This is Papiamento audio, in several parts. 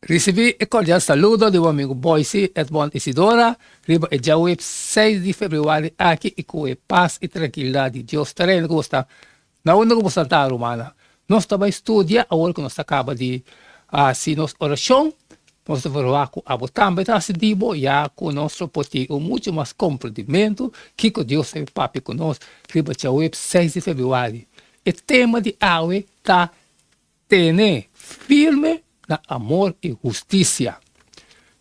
Risibí e kordial saludo di bo amigu Boysi Edmond Isidora riba e djaweps seis di febrüari aki i ku e pas i trankilidat di Dios ta reina ku bo sta na unda ku bo sta ta rumannan. Nos ta bai studia awor ku nos ta kaba di hasi nos orashon. Nos ta verwagt ku abo tambe ta hasi di bo ya ku nos lo por tin un muchu mas komprendimentu kiko Dios ta papia ku nos riba djaweps seis di febrüari. E tema di awe ta Tene firme na amor i hustisia.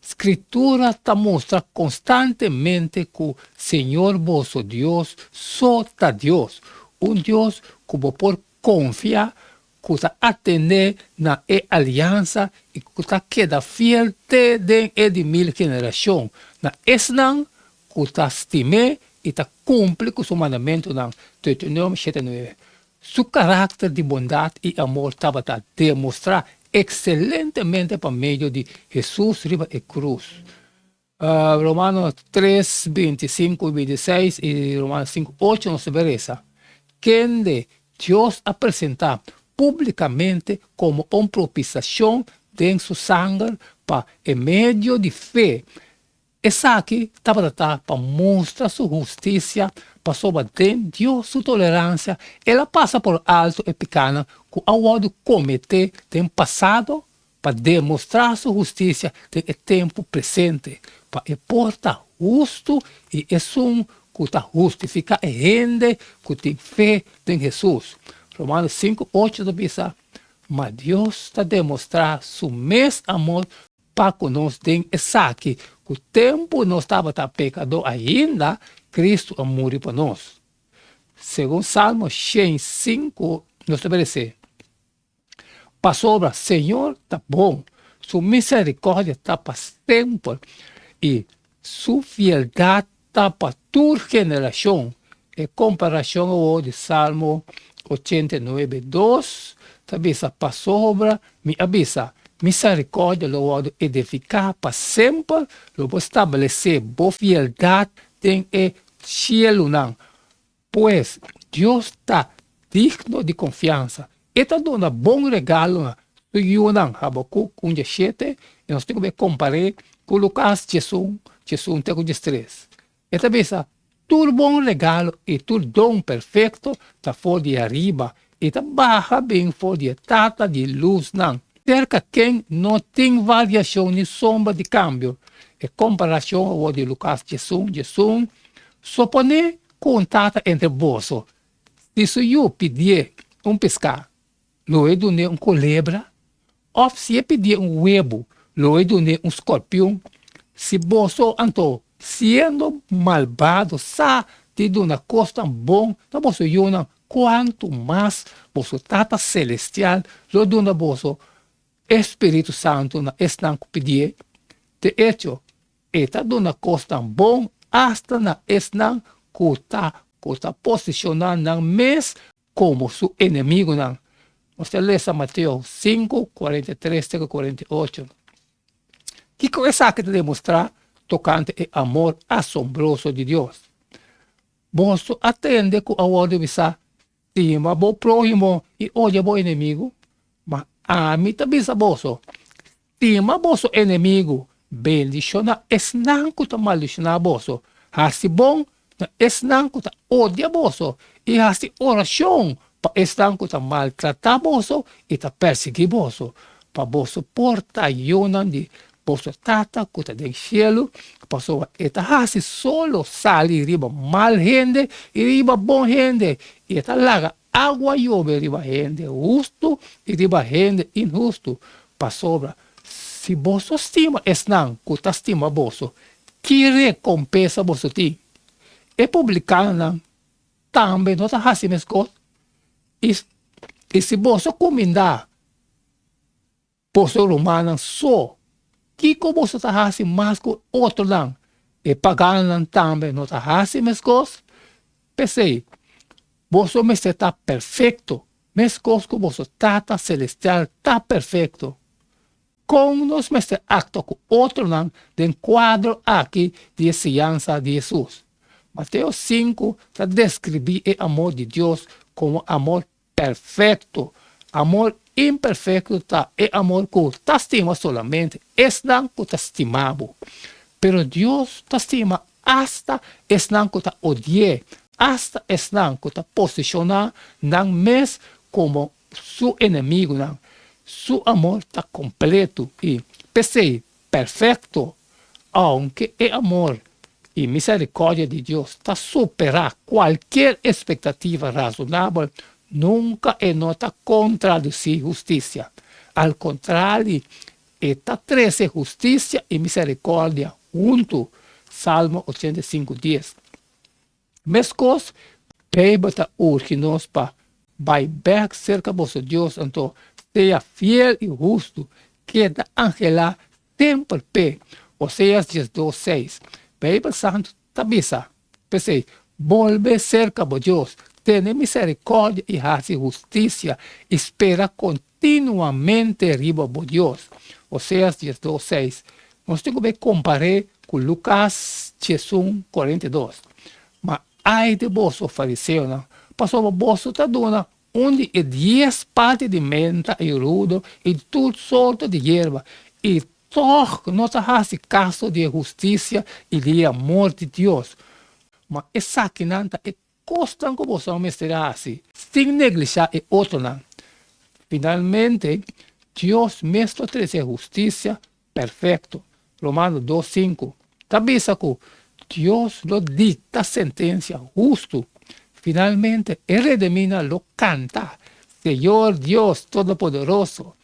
Skritura ta mustra konstantemente ku Señor boso Dios so ta Dios, un Dios ku bo por konfia, ku ta atendé na e aliansa i ku ta keda fiel te den e di mil generashon na esnan ku ta stim'é i ta kumpli ku su mandamentunan. Deuteronomio shete nuebe. Su karakter di bondat i amor tabata demostrá ekselentemente pa medio di Hesus riba e krus. Romano tres, 25 i 26 i Romano sinku, ocho nos ta bai resa, Kende Dios a presentá públikamente komo un propisiashon den su sanger pa e medio di fe Esaki tabata ta pa mustra su hustisia, pasobra den Dios su toleransia el a pasa por alto e pikánan ku a wòrdu kometé den pasado pa demostrá su hustisia den e tempu presente, pa e por ta hustu i esun ku ta hustifiká e hende ku tin fe den Hesus. Romanos sinku ocho ta bisa, Ma Dios ta demostrá su mes amor Pa ku nos den esaki, ku tempu nos tabata pekadó ainda, Kristu a muri pa nos. Segun Salmo 105 nos ta meresé, Pasobra Señor ta bon, su miserikòrdia ta pa semper, i su fieldat ta pa tur generashon. E komparashon awor di Salmo 89, dos ta bisa, Pasobra mi a bisa, Misericordia lo wòrdu edifiká pa semper, lo bo stablesé bo fieldat den e shielunan. Pues, Dios ta digno di konfiansa. E ta duna bon regalo na su yunan, Habakuk un diesshete, i nos tin ku bai kompar'é ku Lukas 11, 11 te ku 13. E ta bisa, Tur bon regalo i tur don perfekto ta for di ariba i ta baha bin for di e Tata di lusnan, serka ken no tin variashon ni sombra di kambio. E komparashon awor di Lukas 11, 11, Soponé ku un tata entre boso, si su yu pidié un piská, lo e dun'é un kolebra? Òf si e pidié un webu, lo e dun'é un skorpion? Si boso anto, siendo malbado, sa di duna kosnan bon na boso yunan, kuantu mas boso Tata selestial lo duna boso e spiritu santu na esnan ku pidié? De echo, E ta duna kosnan bon asta na esnan ku ta ku ta posishoná nan mes komo su enemigunan. Nos ta lesa Mateo 5, 43 te ku 48. Kiko esaki ta demostrá tokante e amor asombroso di Dios? Boso a tende ku a wòrdu bisá, Stima bo próhimo i odia bo enemigu. Ma ami ta bisa boso, Stima boso enemigu, bendishoná esnan ku ta maldishoná boso, hasi bon na esnan ku ta odia boso i hasi orashon pa esnan ku ta maltratá boso i ta persiguí boso, pa boso por ta yunan di boso Tata ku ta den shelu, pasobra e ta hasi solo sali riba mal hende i riba bon hende, i e ta laga awa yobe riba hende hustu i riba hende inhustu. Pasobra si boso stima esnan ku ta stima boso, ki rekompensa boso tin? E publikanonan tambe no ta hasi meskos? I si boso kumindá Boso rumannan so, kiko boso ta hasi mas ku otronan? E paganonan tambe no ta hasi meskos? P'esei, boso mester ta perfekto, meskos ku boso Tata selestial ta perfekto. Kon nos mester aktua ku otronan den kuadro aki di e siñansa di Hesus? Mateo sinku ta deskribí e amor di Dios komo amor perfekto, amor imperfekto ta e amor ku ta stima solamente esnan ku ta stima bo. Pero Dios ta stima asta esnan ku ta odi'é, asta esnan ku ta posishoná nan mes komo su enemigunan. Su amor ta kompleto i, p'esei, perfekto. Ounke e amor i miserikòrdia di Dios ta superá kualkier espektativa razonabel, nunka e no ta kontradusí hustisia. Al kontrali, e ta trese hustisia i miserikòrdia huntu, Salmo 85, dies. Meskos, Beibel ta urgi nos pa bai bèk serka boso Dios, anto sea fiel i hustu, keda anhelá semper p'e. Oseas 12, seis. Beibel Santu ta bisa, P'esei, bolbe serka bo Dios, tene miserikòrdia i hasi hustisia, i spera kontinuamente riba bo Dios. Oseas 12, seis. Nos tin ku bai kompar'é ku Lukas 11, 42. Ma ai di boso, fariseonan, pasobra boso ta duna un di e dies parti di menta i rudo i tur sorto di yerba, i tòg no ta hasi kaso di e hustisia i di e amor di Dios. Ma esakinan ta e kosnan ku boso mester hasi, sin neglishá e otronan. Finalmente, Dios mes lo trese hustisia perfekto. Romano dos sinku ta bisa ku Dios lo dikta sentensia hustu. Finalmente, e redeminan lo kanta, Señor Dios Todopoderoso,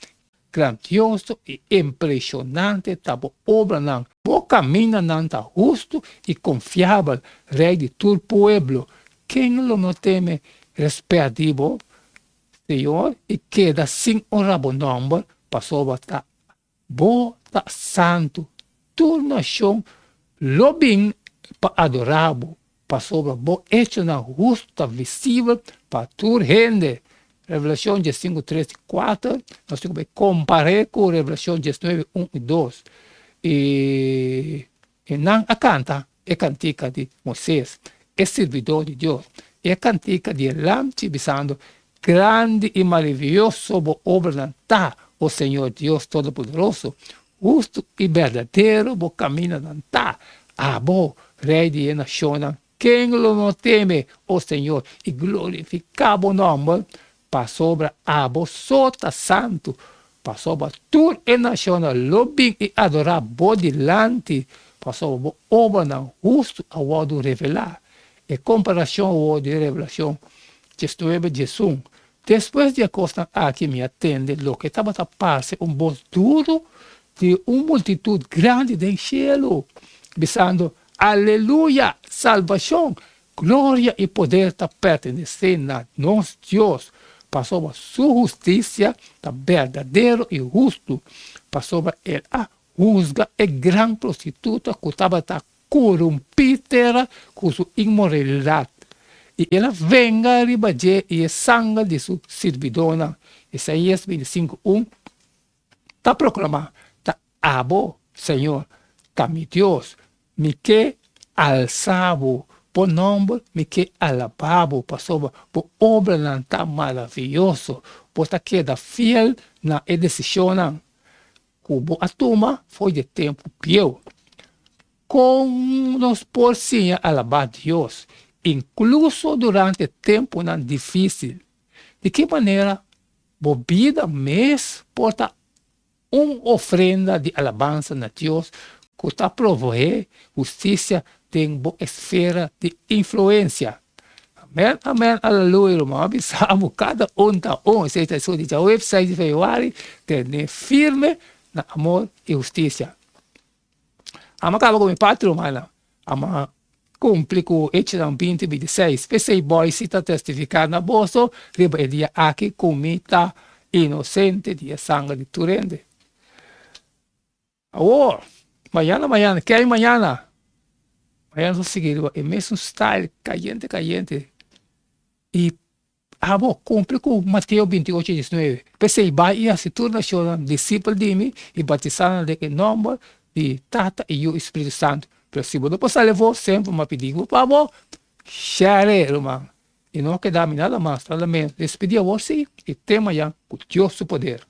grandioso i impreshonante ta bo obranan! Bo kamindanan ta hustu i konfiabel, Rei di tur pueblo. Ken lo no teme rèspèt di bo, Señor, i keda sin onra bo nòmber? Pasobra ta Bo ta santu, tur nashon lo bin pa adorá bo, pasobra bo echonan hustu ta visibel pa tur hende. Revelashon diesinku tres i kuater, nos tin ku bai kompar'é ku Revelashon diesnuebe un i dos. I nan a kanta e kantika di Moisés, e sirbidó di Dios, i e kantika di e Lamchi, bisando, Grandi i maravioso bo obranan ta, o Señor Dios Todopoderoso! Hustu i berdadero bo kamindanan ta, abo, Rei di e nashonnan. Ken lo no teme, o Señor, i glorifiká bo nòmber? Pasobra abo so ta santu, pasobra tur e nashonnan lo bin i adorá bo dilanti, pasobra bo obranan hustu a wòrdu revelá. E komparashon awor di Revelashon diesnuebe diesun. Despues di e kosnan aki mi a tende loke tabata parse un bos duru di un multitut grandi den shelu, bisando, Aleluya! Salbashon, gloria i poder ta pertenesé na nos Dios, pasobra su hustisia ta berdadero i hustu, pasobra el a husga e gran prostituta ku tabata korumpí tera ku su inmoralidat, i el a venga riba dje i e sanger di su sirbidónan. Isaías 25, un ta proklamá, Ta abo, Señor, ta mi Dios, mi ke alsa bo, bo nòmber mi ke alabá bo, pasobra bo obranan ta maravioso, bo ta keda fiel na e desishonnan ku bo a tuma for di e tempu bieu. Kon nos por siña alabá Dios, inkluso durante tempunan difísil? Di ki manera bo bida mes por ta un ofrenda di alabansa na Dios ku ta proveé hustisia den bo esfera di influensia? Amen, amen, aleluya, ruman. A bisa bo kada un ta un. Esei ta esun di djaweps seis di febrüari, tene firme na amor i hustisia. Amo a kaba ku mi parti, rumannan. Amo a kumpli ku Echonan binti bintiseis. P'esei Boise ta testifiká na boso riba e dia aki ku mi ta inosente di e sanger di tur hende. Awor, mañana mañana, ke hay mañana? Mañana nos ta sigui riba e mesun style, kayente kayente. I abo kumpli ku Mateo 28, 19, P'esei bai i hasi tur nashonnan disipel di mi i batisá nan den e nòmber di Tata i Yu i Spiritu Santu. Pero si bo no por sali afó, semper mi a pidi bo pa bo share, ruman. I no a keda mi nada mas, solamente despedí awor sí i te mañan ku Dios su poder.